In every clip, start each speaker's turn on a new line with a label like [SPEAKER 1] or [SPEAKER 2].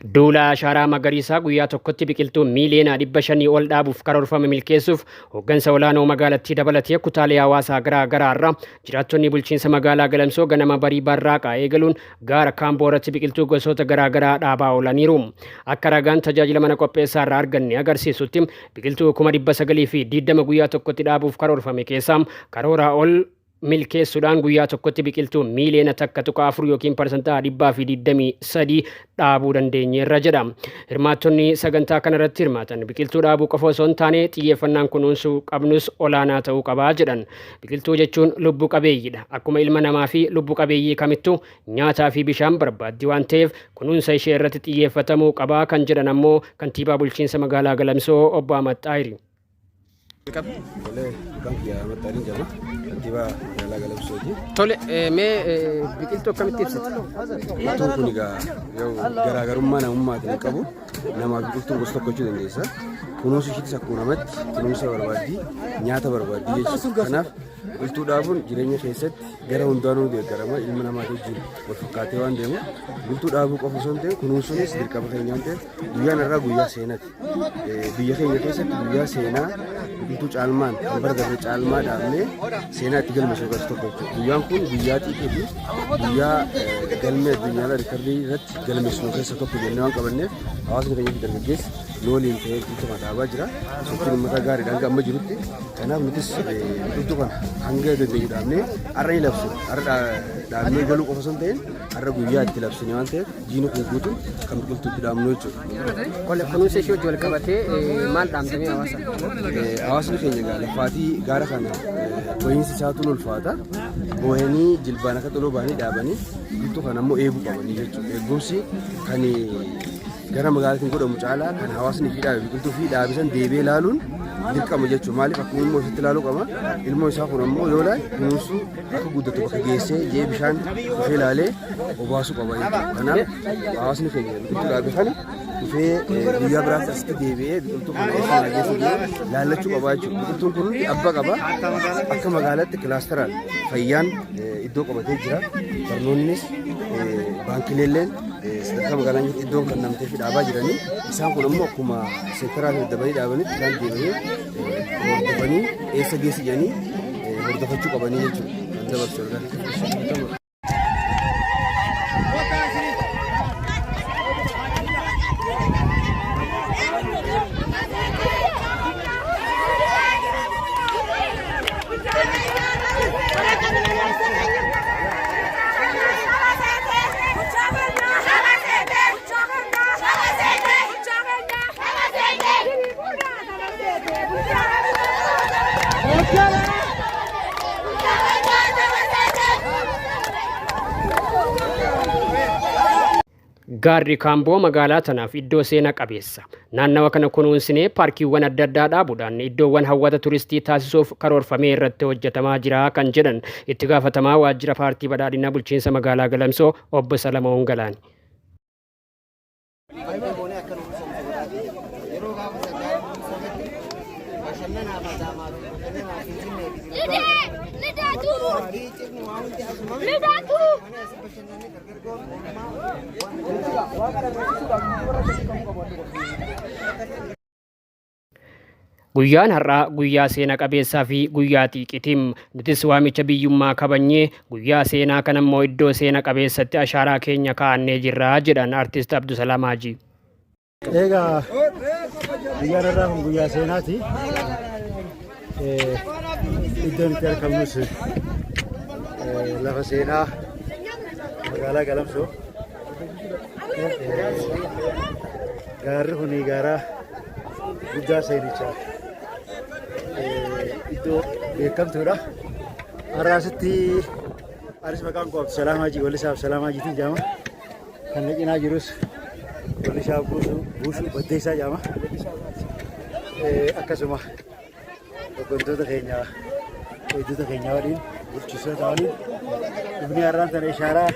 [SPEAKER 1] Duula ashaaraa magariisaa guyyaa tokkotti biqiltuu miiliyoona 500 ol dhaabuuf karoorfame milkeessuuf hooggansa olaanoo magaalattii dabalatee kutaalee hawaasaa garaa garaa irraa jiraattonni bulchiinsa magaalaa Galamsoo ganama barii barraaqaa eegaluun gaara Kaamboo irratti biqiltuu gosoota garaa garaa dhaabaa oolaniiru. Akka ragaan tajaajila mana qopheessaa irraa arganne agarsiisutti biqiltuu 920,000 guyyaa tokkotti dhaabuuf karoorfame keessaa karooraa ol milkeessuudhaan guyyaa tokkotti biqiltuu miiliyoona 1.4 yookiin parsantaa 123 dhaabuu dandeenyeerra jedha. Hirmaattonni sagantaa kanarratti hirmaatan biqiltuu dhaabuu qofa osoo hin taane xiyyeeffannaan kunuunsuu qabnus olaanaa ta'uu qabaa jedhan. Biqiltuu jechuun lubbu qabeeyyiidha. Akkuma ilma namaa fi lubbu qabeeyyii kamittuu nyaataa fi bishaan barbaaddi waan ta'eef kunuunsa ishee irratti xiyyeeffatamuu qabaa kan jedhan ammoo kantiibaa bulchiinsa magaalaa Galamsoo obbo Ahmad Xaahiri.
[SPEAKER 2] Tole, maqaan kiyya Ahmad Xaaliin jedhama. Kantiibaa magaalaa Galamsooti.
[SPEAKER 1] Tole, mee biqiltuu akkamitti ibsita?
[SPEAKER 2] Biqiltuun kun egaa yoo garaagarummaa namummaatiin hin qabu. Namaaf biqiltuun gosa tokko jechuu dandeessa. Kunuunsi ishiitis akkuma namatti kunuunsa barbaaddi, nyaata barbaaddi jechuudha. Kanaaf biqiltuu dhaabuun jireenya keessatti gara hundaanuu deeggarama. Ilma namaa wajjin wal fakkaatee waan deemu. Biqiltuu dhaabuu qofa osoo hin ta'in kunuunsuunis dirqama keenya waan ta'eef guyyaan har'aa guyyaa seenaati. Biyya keenya keessatti guyyaa seenaa biqiltuu caalmaan kan bara darbe caalmaa dhaabnee seenaa itti galmeessinu keessaa tokko jechuudha. Guyyaan kun guyyaa xiiqii fi guyyaa galmee addunyaa riikardii irratti galmeessinu keessa tokko jennee waan qabanneef hawaasni keenya fi dargaggeessi nu waliin ta'ee biqiltuu kana dhaabaa jira. Sochiin uummataa gaariidha hanga amma jirutti. Kanaaf nutis biqiltuu kana hanga dandeenyu dhaabnee har'a ni labsina. Har'a dhaabnee galuu qofa osoo hin ta'in har'a guyyaa itti labsine waan ta'eef jiini kun guutuun kan biqiltuu itti dhaabnu jechuudha.
[SPEAKER 1] Tole, kunuunsa ishee wajjin wal qabatee maal dhaamtamee hawaasa?
[SPEAKER 2] Hawaasni keenya egaa lafaatii gaara kana bohiinsi isaatu ulfaata. Boohanii jilbaan akka xoloo ba'anii dhaabanii biqiltuu kana ammoo eeguu qabanii jechuudha. Eegumsi kan gara magaalaatiin godhamu caalaa kan hawaasni fi dhaabe biqiltuu fi dhaabe san deebi'ee ilaaluun dirqama jechuudha. Maaliif akkuma ilmoo isaatti ilaaluu qaba. Ilmoo isaa kun ammoo yoo ilaale kunuunsuu akka guddatu bakka geessee jee bishaan dhufee ilaalee obaasuu qaba jechuudha. Kanaaf hawaasni keenya biqiltuu dhaabe kana dhufee guyyaa biraatti asitti deebi'ee biqiltuu kana eessa na geessu jedhee laallachuu qaba jechuudha. Biqiltuun kun hundi abba qaba. Akka magaalaatti kilaasteraan fayyaan iddoo qabatee jira. Barnoonnis baankileelleen sadarkaa magaalaa jirtu iddoon kan namtee fi dhaabaa jiranii. Isaan kun ammoo akkuma seektaraa fi dabanii dhaabanitti isaan deebi'anii hordofanii eessa geessi jedhanii hordofachuu qabanii jechuudha. Kan dabarsu ergaa.
[SPEAKER 1] Gaarri Kaamboo magaalaa tanaaf iddoo seena qabeessa. Naannawa kana kunuunsinee paarkiiwwan adda addaa dhaabuudhaan iddoowwan hawwata turistii taasisuuf karoorfamee irratti hojjetamaa jira kan jedhan itti gaafatamaa waajjira paartii badhaadhinaa bulchiinsa magaalaa Galamsoo obbo Salamoon Galaani. Guyyaan har'aa guyyaa seena qabeessaa fi guyyaa xiiqiiti. Nutis waamicha biyyummaa kabajnee guyyaa seenaa kana immoo iddoo seena qabeessatti ashaaraa keenya kaa'annee jirra jedhan Artist Abdusalaam Haajii.
[SPEAKER 3] Egaa guyyaan har'aa kun guyyaa seenaati. Iddoon itti argamnus lafa seenaa magaalaa Galamsoo. Gaarri kun gaara guddaa seenichaa iddoo beekamtuudha. Har'a asitti anis maqaan koo Abdusalaam Hajii Wallisaa Abdusalaam Hajiitiin jedhama. Kan na cinaa jirus Wallisaa Buusuu Buusuu Baddeessaa jedhama. Akkasuma hooggantoota keenya eegdota keenya waliin bulchitoota waliin dhufnee har'aan tana ishaaraa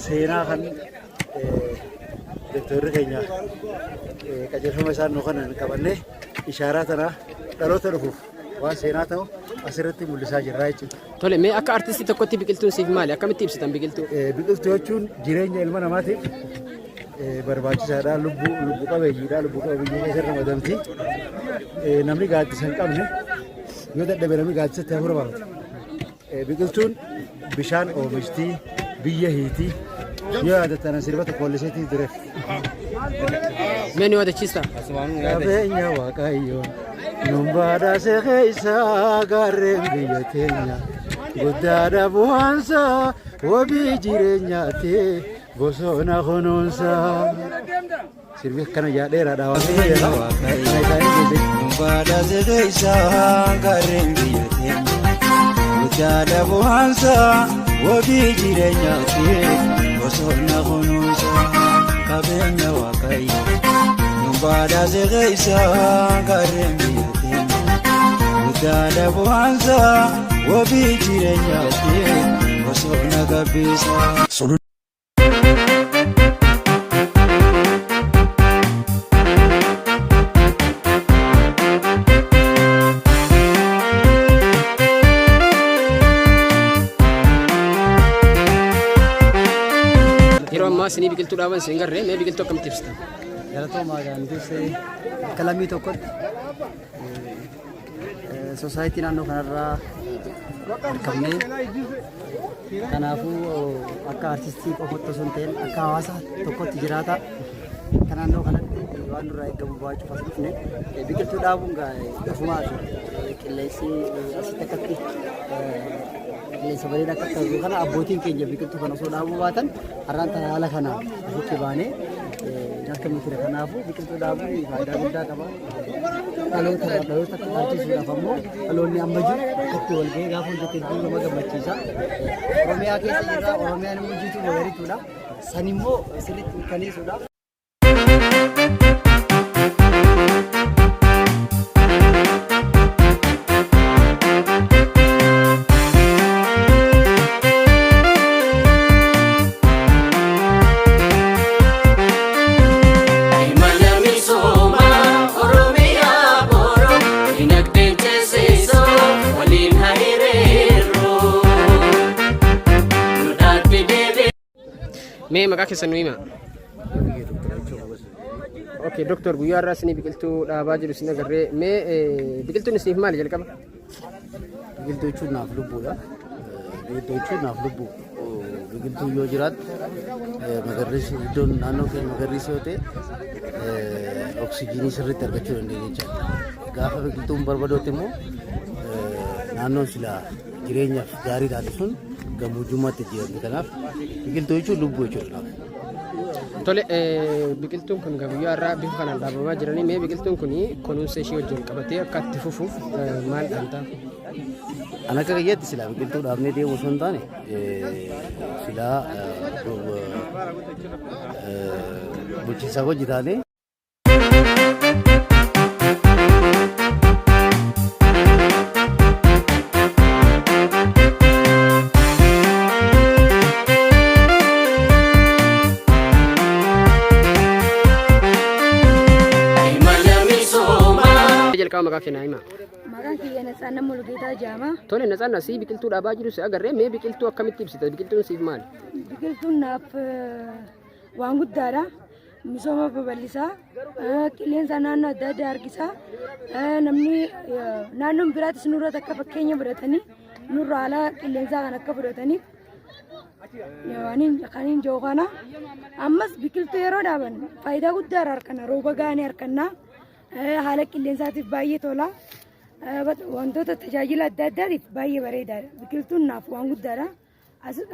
[SPEAKER 3] seenaa kan doktorri keenya qajeelfama isaan nu kanan qabannee ishaaraa tana dhaloota dhufuuf waan seenaa ta'u asirratti mul'isaa jirra jechuudha.
[SPEAKER 1] Tole mee akka artistii tokkotti biqiltuun siif maali? Akkamitti ibsitan biqiltuu?
[SPEAKER 3] Biqiltuu jechuun jireenya ilma namaatiif Barbaachisaadha. Lubbuu lubbu qabeeyyiidha. Lubbu qabeeyyii keessa ramadamti. Namni gaaddisa hin qabne yoo dadhabe namni gaaddisatti hafuura baafata. Biqiltuun bishaan oomishti, biyya hiiti. Yoo yaadattan sirba tokko walliseetii ture.
[SPEAKER 1] Mee nu yaadachiista?
[SPEAKER 3] Qabeenya Waaqayyoon nun badhaase keessa gaarreen biyya teenya guddaadha bu'aansa wabii jireenyaati bosona kunuunsa. Sirbi akkana jaadheeraadha waan ta'eef.
[SPEAKER 4] Badhaase keessa gaarreen biyya teenya guddaadha bu'aansa wabii jireenyaati bosona kunuunsa. Qabeenya Waaqayyo nun badhaase keessa gaarreen biyya teenya guddaadha bu'aansa wabii jireenyaati bosona gabbisa.
[SPEAKER 1] Yeroo ammaa isinii biqiltuu dhaaban isin garree mee biqiltuu akkamitti ibsita?
[SPEAKER 5] Galatoomaa gaantis akka lammii tokkotti society naannoo kanarraa argamnee kanaafuu akka artistii qofatti osoo hin ta'in akka hawaasa tokkotti jiraata akka naannoo kanatti waan nurraa eegamu ba'achuuf as dhufne. Biqiltuu dhaabuun ofumaa fi qilleensi asitti akkatti qilleensa bareedaa akka ta'u kana abbootiin keenya biqiltuu kana osoo dhaabuu baatan har'aan tana haala kanaan asitti baanee hin ture. Kanaafuu biqiltuu dhaabuun faayidaa guddaa qaba. Dhaloota irraa dhaloota akka dhaalchisuudhaaf ammoo dhaloonni amma jiru akkatti wal ga'ee gaafa hojjete hedduu nama gammachiisa. Oromiyaa keessa jirra. Oromiyaan immoo jiituu magariituudha. San immoo sirriitti mirkaneessuudhaaf.
[SPEAKER 6] Imala misoomaa Oromiyaa booroo dinagdeen ceesisoo waliin haa hiriirru. Nu dhaabbi deebi'ee.
[SPEAKER 1] Mee maqaa keessan nu himaa? Okay, doktor, guyyaa har'aa isinii biqiltuu dhaabaa jiru isin agarree. Mee biqiltuun isiniif maali jalqaba?
[SPEAKER 5] Biqiltuu jechuun naaf lubbuudha. Biqiltuu jechuun naaf lubbuu. Biqiltuu yoo jiraatte magariisi iddoon naannoo keenya magariisa yoo ta'e oksijiinii sirriitti argachuu dandeenya jechaadha. Gaafa biqiltuun barbadootti immoo naannoon silaa jireenyaaf gaarii taate sun gammoojjummaatti jijjiiramti. Kanaaf biqiltuu jechuun lubbuu jechuudha naaf.
[SPEAKER 1] Tole, biqiltuun kun egaa guyyaa har'aa bifa kanaan dhaabamaa jiranii. Mee biqiltuun kun kunuunsa ishee wajjin qabatee akka itti fufuuf maal dhaamta?
[SPEAKER 5] An akka kiyyaatti silaa biqiltuu dhaabnee deemuu osoo hin taane silaa bulchiinsaa hojii taanee
[SPEAKER 6] Imala misoomaa.
[SPEAKER 1] Jalqaba maqaa kee naa himaa.
[SPEAKER 7] Maqaan kiyya Natsaannaa Mulugeetaa jedhama.
[SPEAKER 1] Tole Natsaannaa, sii biqiltuu dhaabaa jiru si agarree. Mee biqiltuu akkamitti ibsita? Biqiltuun siif maali?
[SPEAKER 7] Biqiltuun naaf waan guddaadha. Misooma babal'isaa, qilleensa naannoo adda addaa harkisaa, namni naannoon biraatis nurratti akka fakkeenya fudhatanii nurra haala qilleensaa kan akka fudhataniif kan hin jiru kana. Ammas biqiltuu yeroo dhaaban faayidaa guddaa irraa arganna. Rooba gaanii arganna. Haala qilleensaatiif baay'ee tola. Wantoota tajaajila adda addaatiif baay'ee bareedaadha. Biqiltuun naaf waan guddaadha.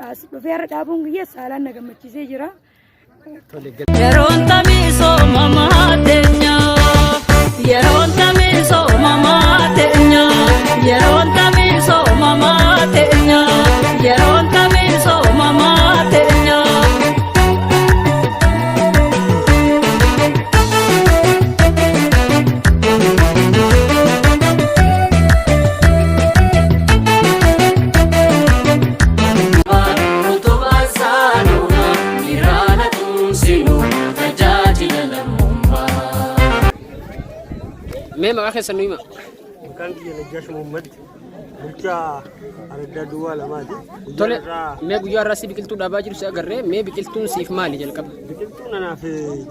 [SPEAKER 7] As dhufee har'a dhaabuun kiyya saalaan na gammachiisee jira.
[SPEAKER 6] Yeroon tamiisoomamaa teenya. Yeroon tamiisoomamaa teenya. Yeroon tamiisoomamaa teenya. Yeroon tamiisoomamaa teenya. Utubaan saanuma miraana tumsinu tajaajila lammummaa.
[SPEAKER 1] Mee maqaa keessan nu himaa?
[SPEAKER 8] Maqaan kiyya Najjaash Muhammad. Bulchaa Araddaa Duwwaa lamaati.
[SPEAKER 1] Tole, mee guyyaa har'aa si biqiltuu dhaabaa jiru si agarree, mee biqiltuun siif maali jalqaba?
[SPEAKER 8] Biqiltuun anaaf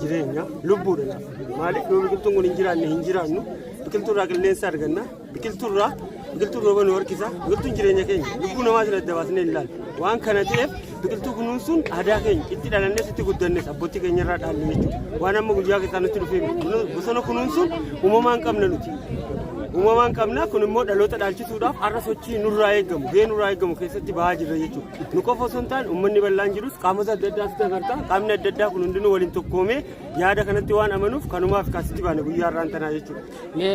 [SPEAKER 8] jireenya, lubbuudha naaf. Maaliif yoo biqiltuun kun hin jiraanne hin jiraannu. Biqiltuu irraa qilleensa arganna. Biqiltuu irraa biqiltuun rooba nu harkisa. Biqiltuun jireenya keenya. Lubbuu namaa sila adda baasnee hin ilaalu. Waan kana ta'eef biqiltuu kunuunsuun aadaa keenya itti dhalannes itti guddannes abbootii keenya irraa dhaalle jechuudha. Waan amma guyyaa keessaa nutti dhufee miti. Bosona kunuunsuun uumamaan qabna nuti. Uumamaan qabna kun immoo dhaloota dhaalchisuudhaaf har'a sochii nurraa eegamu gahee nurraa eegamu keessatti bahaa jirra jechuudha. Nu qofa osoo hin taane uummanni bal'aan jirus qaamota adda addaa asitti agarta. Qaamni adda addaa kun hundinuu waliin tokkoomee yaada kanatti waan amanuuf kanumaaf kaasitti baane guyyaa har'aan tanaa jechuudha.
[SPEAKER 1] Mee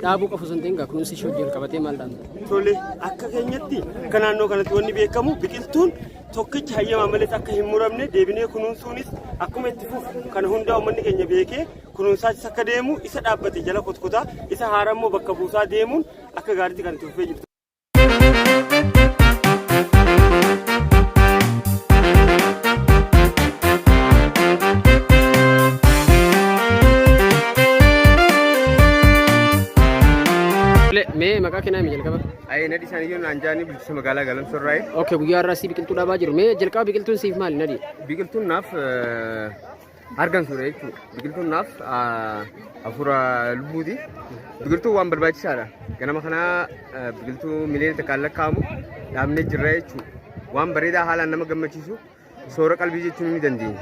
[SPEAKER 1] dhaabuu qofa osoo hin ta'in kunuunsi ishee wajjin qabatee maal dhaamta?
[SPEAKER 8] Tole, akka keenyatti akka naannoo kanatti wanni beekamu biqiltuun tokkichi hayyamaa malees akka hin muramne deebinee kunuunsuunis akkuma itti fufu kana hundaa uummanni keenya beekee kunuunsaachis akka deemu isa dhaabbate jala kotkotaa isa haaraa immoo bakka buusaa deemuun akka gaariitti kan itti fufee jirtu.
[SPEAKER 1] Mee maqaa kee naa himi jalqaba.
[SPEAKER 2] Ayee nadhi isaanii iyyuu naan jaanii bulchiinsa magaalaa Galamsoo irraayi.
[SPEAKER 1] Okay, guyyaa har'aa si biqiltuu dhaabaa jiru. Mee jalqaba biqiltuun siif maali nadhi?
[SPEAKER 2] Biqiltuun naaf Hargansuudha jechuudha. Biqiltuun naaf hafuura lubbuuti. Biqiltuun waan barbaachisaadha. Ganama kana biqiltuu miliyoona takkaan lakkaa'amu dhaabnee jirra jechuudha. Waan bareedaa haalaan nama gammachiisu soora qalbii jechuun ni dandeenya.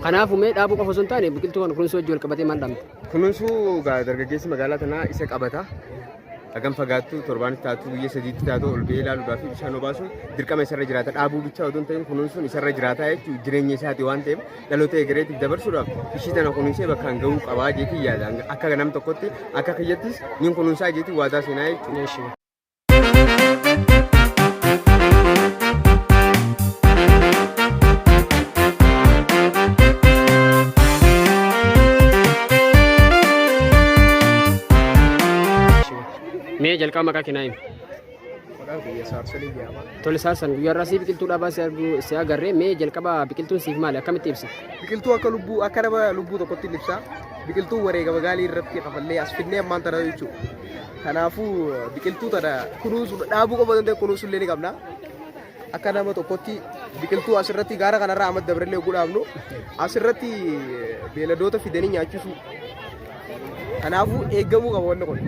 [SPEAKER 1] Kanaafuu mee dhaabuu qofa osoo hin taane biqiltuu kana kunuunsuu wajjin wal qabatee maal dhaamta?
[SPEAKER 2] Kunuunsuu dargaggeessi magaalaa tanaa isa qabata. Hagam fagaattu torbaanitti taatu guyya sadiitti taatu ol ba'ee ilaaluudhaa fi bishaan obaasuun dirqama isarra jiraata. Dhaabuu bichaa otoo hin ta'in kunuunsuun isarra jiraata jechuun jireenya isaati waan ta'eef dhaloota egereetiif dabarsuudhaaf ishii tana kunuunsee bakkaan gahuu qabaa jeetii yaada. Akka nam tokkotti akka kiyyattis nin kunuunsaa jeetii waadaa seenaa jechuudha.
[SPEAKER 1] Mee jalqaba maqaa kee naa himi.
[SPEAKER 9] Maqaan kiyya Saarsolii jedhama.
[SPEAKER 1] Tole Saarsan, guyyaa irraa si biqiltuu dhaabaa si arguu si agarree, mee jalqaba biqiltuun siif maali, akkamitti ibsita?
[SPEAKER 9] Biqiltuu akka lubbuu akka nama lubbuu tokkotti ibsa. Biqiltuu wareegama gaalii irratti kafallee as fidnee ammaan tana jechuudha. Kanaafuu biqiltuu tana kunuunsuu dhaabuu qofa danda'e kunuunsuu illee ni qabna. Akka nama tokkotti biqiltuu asirratti gaara kanarraa amma dabarellee oguu dhaabnu asirratti beeladoota fidanii nyaachisuu. Kanaafuu eeggamuu qaba wanni kun.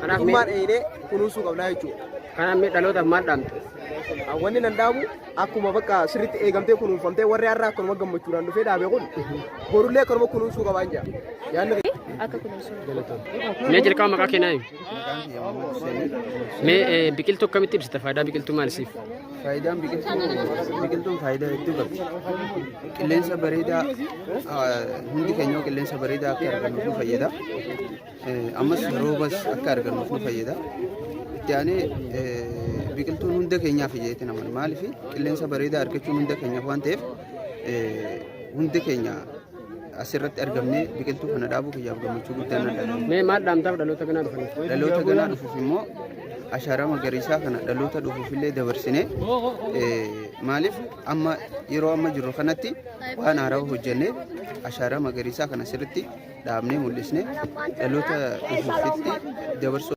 [SPEAKER 1] Kanaaf mee-
[SPEAKER 9] Mootummaan eeynee kunuunsuu qabnaa jechuudha.
[SPEAKER 1] Kanaaf mee dhalootaaf maal dhaamta?
[SPEAKER 9] Wanni nan dhaabu akkuma bakka sirriitti eegamtee kunuunfamtee warri har'a akkanuma gammachuudhaan dhufee dhaabe kun borullee akkanuma kunuunsuu qabaan jira. Yaadni
[SPEAKER 10] Akka kunuunsuu.
[SPEAKER 1] Mee jalqaba maqaa kee naa himi. Mee biqiltuu akkamitti ibsita? Faayidaa biqiltuu maal siif?
[SPEAKER 2] Faayidaan biqiltuu biqiltuun faayidaa hedduu qabdi. Qilleensa bareedaa hundi keenya qilleensa bareedaa akka argannuuf nu fayyada. Ammas roobas akka argannuuf nu fayyada. Itti aanee biqiltuun hunda keenyaaf jedheetti naman maaliif qilleensa bareedaa argachuun hunda keenyaaf waan ta'eef hundi keenya asirratti argamnee biqiltuu kana dhaabuu kiyyaaf gammachuu guddaan nan dhaga'ama.
[SPEAKER 1] Mee maal dhaamtaaf dhaloota ganaa dhufaniif?
[SPEAKER 2] Dhaloota ganaa dhufuuf immoo ashaaraa magariisaa kana dhaloota dhufuuf illee dabarsinee maaliif amma yeroo amma jirru kanatti waan haaraa hojjennee ashaaraa magariisaa kana sirriitti dhaabnee mul'isnee dhaloota dhufuufitti dabarsuu.